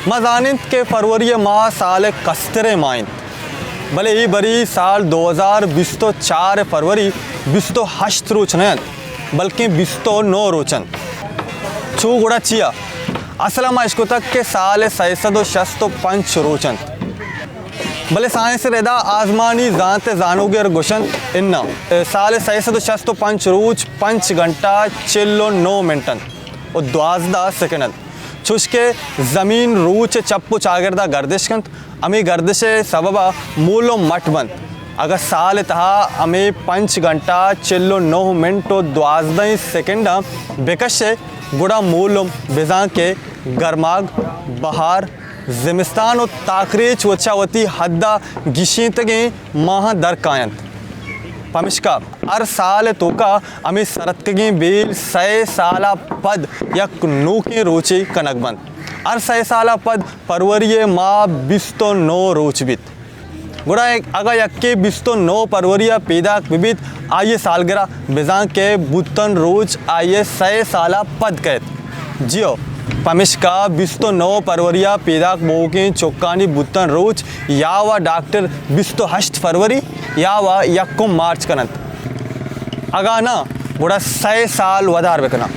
ما زانیں کہ فروری ءِ ماہ سال ءِ کستریں ماہ اِنت، بلے اے بری سال دو ہزار بیست ءُ چار ءِ فروری بیست ءُ ہشت روچ نہ اِنت، بلکیں بیست ءُ نو روچ اِنت۔ چو گڑا چیا؟ اصل ءَ ما اشکتگ کہ سال ءِ سئے سد ءُ شست ءُ پنچ روچ اِنت، بلے سائنس ءِ ردا آزمانی زانت ءِ زانوگر گوش اَنت اناں، سال ءِ سئے سد ءُ شست ءُ پنچ روچ، پنچ گھنٹہ، چل ءُ نو منٹ اَنت ءُ دوازدہ سیکنڈ اَنت۔ چوشکہ زمین روچ ءِ چپ ءُ چاگرد ءَ گردش کنت، ہمے گردش ءِ سبب ءَ مولم مٹ بنت۔ اگاں سال ءِ تہا ہمے پنچ گھنٹہ، چل ءُ نو منٹ ءُ دوازدہ سیکنڈاں بکشئے، گڑا مولم بزاں کہ گرماگ، بہار، زمستان ءُ تاکریچ وت چہ وتی حد ءَ گیشینتگیں ماہاں در کاینت۔ پمشکا ہر سال ءِ توکا ہمے سرتکگیں بیل سئے سال ءَ پد یک نوکیں روچے کنگ بنت۔ ہر سئے سال ءَ پد فروری ءِ ماہ بیست ءُ نو روچ بیت۔ گڑا اگاں یکے بیست ءُ نو فروری ءَ پیداک بہ بیت، آئی ءِ سالگرہ بزاں کہ بوتن روچ آئی ءِ سئے سال ءَ پد کئیت۔ جی ہو، پمشکا بیست ءُ نو فروری ءَ پیداک بوؤکیں چکانی بوتن روچ یا وا ڈاکٹر بیست ءُ ہشت فروری یا وا یکم مارچ کننت۔ اگاں نہ، گڑا سئے سال ودار بکناں۔